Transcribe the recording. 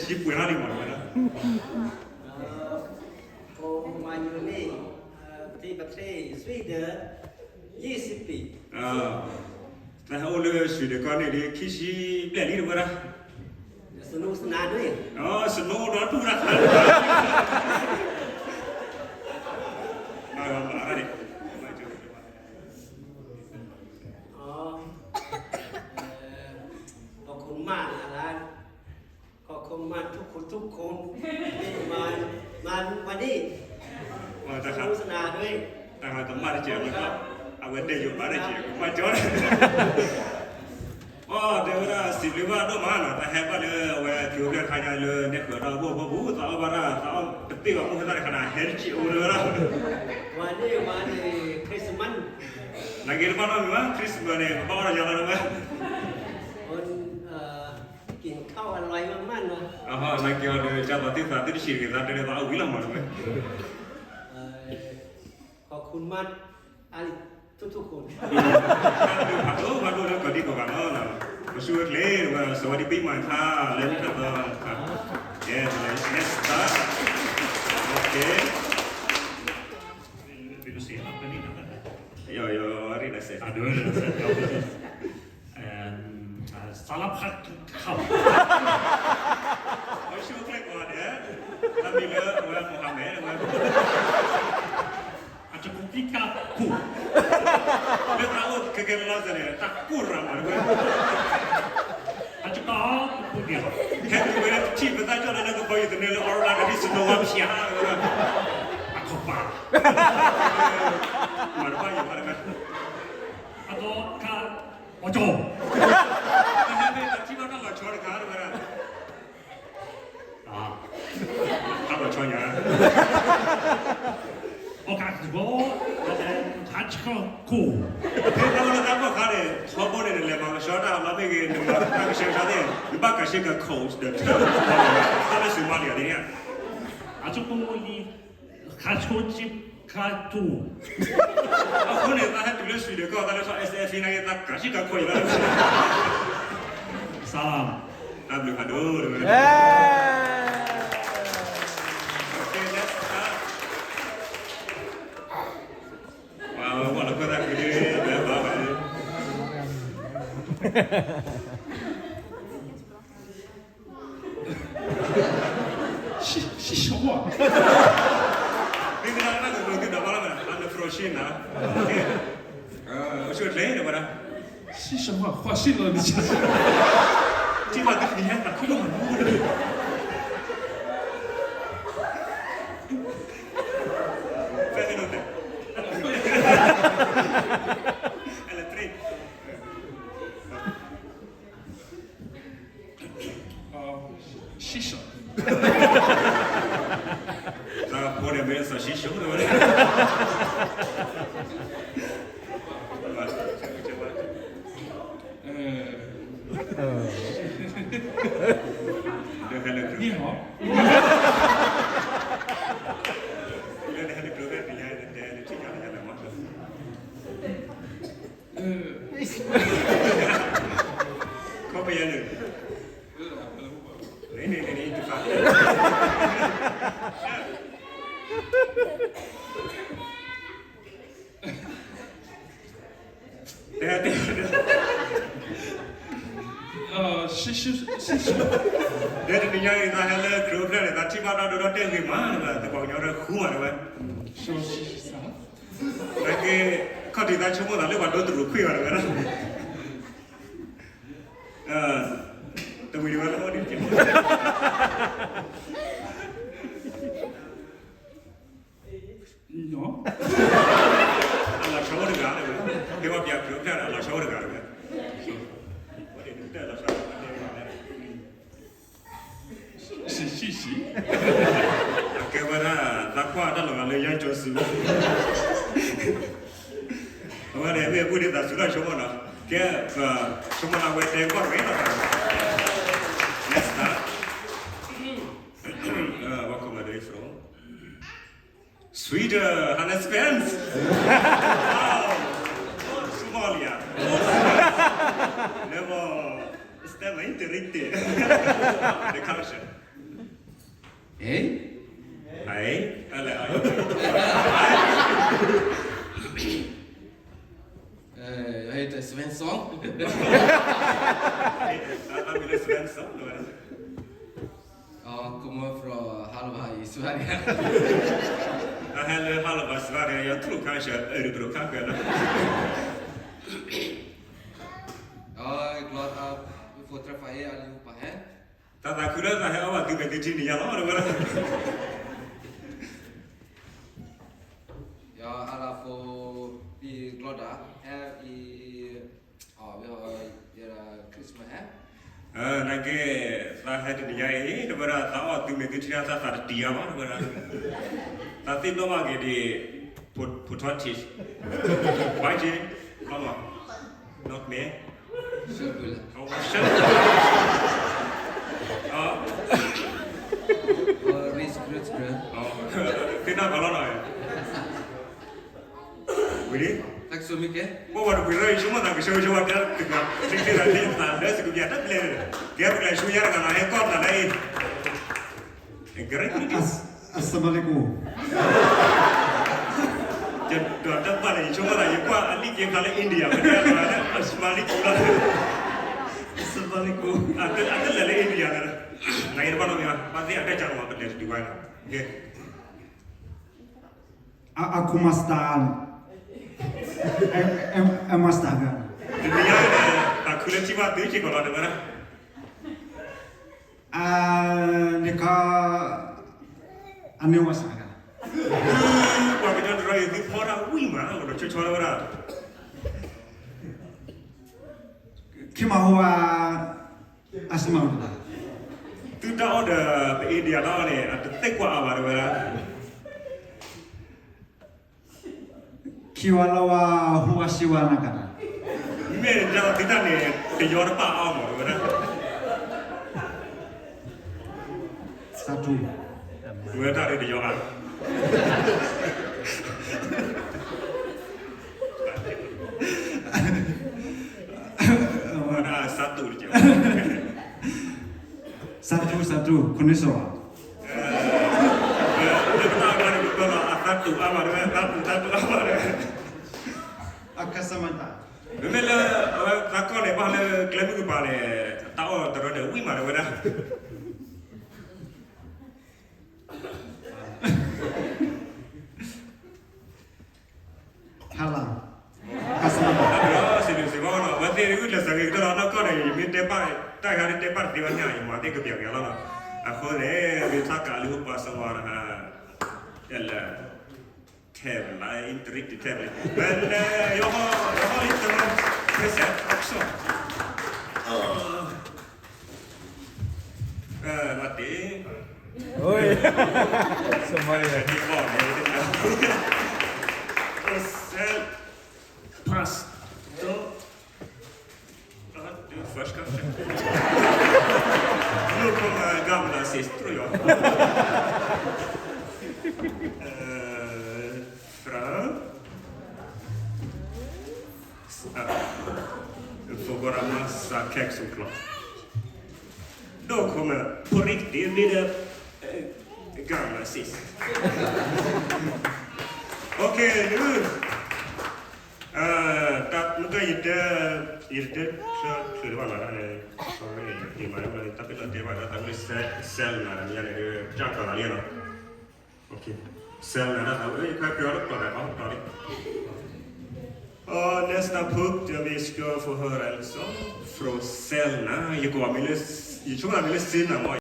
စံးပှဲၤထီၣ်လံမးဝဲဒၣ်. အိၣ်မၤယူၤန့ၣ် သ့ၣ်ပထ့ၣ် Sweden ယဲၢ်ဆံပံး တၢ်ဟဲအိၣ်လၢ Sweden ကီၢ်န့ၣ်ဒ် ခံဆံဘျဲၣ်လံတဝဲဒၣ်. စနူစနါဒွဲၣ်, စနူဒီးတူၢ်တၢ်ခါ မၤဂၤမၤဂၤန့ၣ် ခီၣ်ခိၣ်မးန့ၣ်လၢ ခီၣ်ခိၣ်မး ထူခိၣ်ထူခိၣ် မၤ မၤ မၤန့ၣ် တၢ်ခါ စနူစနါဒွဲၣ် တၢ်ခါကမၣ်တကဲး အဝဲတဲယိၤဘၣ်တကဲး ကမၣ်ကၠီ အတဲဝဲဒၣ် စံးဘျုးဘၣ်ဒိၣ်မးနီၤ တၢ်ဟဲဘၣ်လၢအဝဲ ကၠိဖျဲၣ်တခါညါလၢ နဲၣ်ဃုာ်ဒီးဖိဖိပူၤ သးအီၣ်ဘၣ်ဒၣ် သးအီၣ်တပ့ၢ်ဘၣ်မုၢ်ဟဲသၣ်တခါန့ၣ် ဟဲတကံးအိၣ်လၢဝဲဒၣ် ဝါန့ၣ် ဝါန့ၣ် Christmas နာ်က့တဘၣ်နီတမံၤဘၣ် Christmas န့ၣ် ပဘၣ်အီၣ်ဒီးယၤလီၤဝဲ နာ်က့အီၤဒီး ကၢ်သးသ့ၣ်သးသ့ၣ်တဆံးတဂ့ၤ သးတဲဒ်သိးအဝံၤလီၤမးတဝဲ ခီၣ်ခိၣ်မး အါလံ ထူခိၣ် ဖးဒိၣ်ဖးဒိၣ်လၢကီၢ်ဒံကီၢ်ဂၤလီၤ ပဆူဝဲကျဲ ဝဲ สวัสดีปีใหม่ ခါ လၢနခါသီခါ Yes, next up. Okay. ယီၤယီၤရ့ၣ်နစဲး အဒိ စလပ်ခါ အဆူၣ်ကျဲကီးဒဲး တၢ်မံၤလၢအဝဲ Mohammed ဝဲ အကကူကံကါကူ လၢတၢ်အိၣ်ကကဲလၢလီၤစဲးန့ၣ် တၢ်ကူရၤမးတဝဲ အကကူကူန့ၣ် ဟဲတုၤဝဲထံၣ်ပသးကၠီၣ်လၢကဘီယူၤသန့လၢ အီရၤ ဒီးဒ်စနိဝါဖျါ အခိၣ်ပၤ မၤတဘၣ်ယၤဘၣ်တခါ အသီခါ အီၣ်ကၠီၣ် တၢ်ထံၣ်ဘၣ်တၢ်လီၤဆီတခါတဝဲဒၣ် တၢ်လီၤဆီညါ အီၣ်ကၢ်ကဘီ ဟးဆှီၣ်ခိၣ် ဖဲတၢ်အိၣ်လၢတၢ်ကီၢ်ခါန့ၣ် ထီဘိန့ၣ် နလဲၤမၤကဆှီတၢ်လီၤမ့ၢ်ဂ့ၤ နမၤတၢ်ကဆှီကဆှီသ့ၣ် နဘၣ်ကဆှီကခိၣ် တၢ်လၢစူၤမၤလီၤန့ၣ် အဆိကမိၣ်လံ ခါဆိကခါဆိ အဃိန့ၣ် သးဟဲတုၤလၢ Sweden ကီၢ် သးလၢထီၣ် S F နာ်က့ သးကဆှီကခိၣ်အံၤလီၤ စလမ် တၢ်ဘျုးဖးဒိၣ်တဝဲ Okay, let's start. ပှၤဝဲလီၤခၢၣ်သးကဒုလၢဘၣ်ဘၣ် စံၣ်စိၤ မ့ၢ်ကဒၣ်နၢ်ကဒိးသုဒီးဘၣ်လီၤမး အနဖျိးရှ့နၤ အိၣ်ဆူၣ်ချ့န့ၣ်ဝဲဒၣ် စံၣ်စိၤ ကွၢ်စံၣ်လီၤန့ၣ် ထံၣ်ဘၣ်ကသံၣ်ညါတၢ်ခိၣ်ဒိၣ်မး ဖဲန့ၣ် L three. စံၣ်စိၤ တၢ်ဖိန့ၣ်မ့ၢ်စံၣ်စိၤ ဒ်ဟဲလၢ လၢနဟဲလၢကျိၤဖဲပျံၤညါ နတဲနထံၣ်ညါလၢညါလၢမး ခီပယါန့ၣ် န့ၣ်န့ၣ်န့ၣ် တဖၣ် တဲတဲ တဲတနံၤညါအံၤ သးဟဲလၢခရံာ်အိၣ်ဖျဲၣ်န့ၣ် သးထံၣ်ဘၣ်တၢ်ဒိတၢ်တဲာ်ဂ့ၤမး သပှၢ်ကညီတၢ်ဃူမးတဝဲ နာ်က့ ခီၣ်ထံးသးဆိကမိၣ်သးလၢပှၤဒိတရူးခွံဂၤတဝဲဒၣ် တဝံၤတဝဲလၢအိၣ်ဒံး အလီၤဆီအိၣ်တဂၤလၢၤဝဲ ဟ့ၣ်ဝဲပျးခရံာ်အိၣ်ဖျဲၣ်န့ၣ် အလီၤဆီအိၣ်တဂၤလၢၤဝဲ ဆံးဆံးဆံး အကဲဝဲဒၣ် သးကွၢ်တၢ်လီၤဂာ်လၢယါကၠီစု အဝဲန့ၣ် မ့ၢ်အပူၤဒ်သးစူၤတၢ်ဆိကမိၣ်နီၤ ကဲ ဆိကမိၣ်လၢဝဲတဲကွၢ်ဝဲလီၤ Next up. Welcome, where are you from? Sweden, han är svensk! Wow! Somalia! Never stämmer inte riktigt. Det kanske. ဟဲ ဟဲ အလဲၣ် အ ဟဲ တ Svensson အမံၤလၢ Svensson လီၤ Kommer från halva i Sverige. အဟဲလၢ halva Sverige, jag tror kanske Örebro kanske. Ja, jag är glad att vi får träffa er allihopa här. တၢ်သးခုလၢသးဟဲအီၣ်ဘၣ်သုမဲာ်သုထံန့ၣ် ယၤလီၤ တဝဲဒၣ် Ja, alla får bli glada här i, ja, vi har era Christmas här. နာ်က့ သးဟဲတနံၤညါအံၤ တဝဲဒၣ် သးအီၣ်သုမဲာ်သုထံ သးသးတတံၢ်အါဘၣ် တဝဲဒၣ် သးသ့ၣ်နီၣ်ဘၣ်က့ၤဒ် potatis, ဘၣ်က့ၤ လီၤလီၤ နီၢ်မ့ၢ် Sjökulla. Sjökulla. Ja. Och risgrynsgröt. Ja. Fina ballonger. Really? Tack så mycket. ပှၤတပှ့ၤလၢယဆိကမိၣ်သးကဆှၢကဆှၢဝဲဒၣ်တဂၤ တက့ၢ်လၢသးလၢစကဘျံးတၢ်ဘျဲၣ်န့ၣ် ကဲပကလဲၤဆူညါတဂၤနီၤ ဟဲကီၢ်တဂၤလၢအံၤ Great British. As-, assalamu alaikum. ယဒိးတၢ်ပာ်လၢယဆိကမိၣ်သး ယကွၢ်အလံၣ်က့ၤဖျါလၢ India ဝဲဒၣ် assalamu alaikum လီၤ Assalamu alaikum. အတလဲၤလၢ India န့ၣ် နဂ့ၤတဘၣ်နီတမံၤဘၣ် ဘၣ်သ့ၣ်အတၢ်ကီလီၤ ပလဲၤတတုၤဝဲနီၤ ကဲ Aku Mastan. Em, em, em Mastan. တနံၤညါန့ၣ် တၢ်ခုလၢထံၣ်ဘၣ်သုစ့ၢ်ကီးလီၤ တဝဲဒၣ် အါ နခါ အန့ၣ်ဝဲစးဂၤ ပှၤကညီတရၢအံၤ သုဖီတၢ်ဝံၣ်မး လီၤဆီဆီတဝဲဒၣ် ခံမၤဟိဝါ အစမၤတၢ် သုတၢ်အီၣ်ဒီး ပ India တၢ်အီၣ်န့ၣ် အတသ့ကွၢ်အါဘၣ်တဝဲဒၣ် ခံဝါလီၤဝါ ဟူဝါစ့ဝါနၤကတၢၢ် မ့ၢ်တၢ်သံတၢ်န့ၣ် တယီတပာ်အါမး တဝဲဒၣ် စးထူ ဝဲတၢ်ဒ်တယီအါ ဝဲဒၣ်စးထူတက့ၢ် စးထူ စးထူ ခုနစ်စော် လၢပတၢ်အီၣ်န့ၣ် ပကီၢ်လီၤ အသးတူာ်အါမး တဝဲ သးတူာ် သးတူာ်အါမး တဝဲ အခက်စမတၢ် မ့မ့ၢ်လၢ အဝဲသးကီၢ်န့ၣ် ဘၣ်လၢကျဲမုၢ်ကပၤန့ၣ် တၢ်အီၣ်တရၢန့ၣ် ဝံၣ်မး တဝဲဒၣ် ဟါလၢ ကစၢ် စံးဘျုးစံးဖှိၣ်နီၤ အဝဲသ့ၣ်ဂုာ်ကျဲးစၢးဂ့ၤကတၢၢ်လီၤ နီၢ်ကီၢ်န့ၣ် ယမ့ၢ်တဲဘၣ် တၢ်ဂၤန့ၣ်တဲဘၣ်တသ့ဘၣ်န့ၣ် ယမၤသ့ၣ်ကပျးကယၤလီၤနီၤ အဃိန့ၣ် မ့ၢ်ထါကးလၢဟိပာ်စၢၤဝဲတဟါ တလဲၤ ထဲလဲၣ် inte riktigt tävling. Men eh, jag har, jag har lite present också. Eh, Martin. Oj. Som var det? Det var det. Och sen, pass. Då. Ja, du först kanske. Nu kommer gamla sist, tror jag. Eh, Fram. Ja. Det får vara massa kexchoklad. Då kommer på riktigt blir det eh, gamla sist. Okej, nu. Eh, တၢ်မ့ၢ်ကဲ ယတဲ ယတဲ ဆၢ ဆၢတဘၣ်မး တၢ်န့ၣ် sorry ယမၤလၢ တၢ်ပ့ၢ်လီၤတဲဘၣ် တၢ်သးဝံၣ် စဲး စဲးလ်နၤ တမံၤန့ၣ် ကၢ်ကီၤလီၤလံနီၤ စဲးလ်နၤ တၢ်သးဝံၣ် ခါပျီတတီၤဒီး ဘၣ်တီၤလံ Och nästa punkt, ja, vi ska få höra en sång från Selma. ယကိးမံၤလၢ ယဆိကမိၣ်မံၤလၢ Selma မး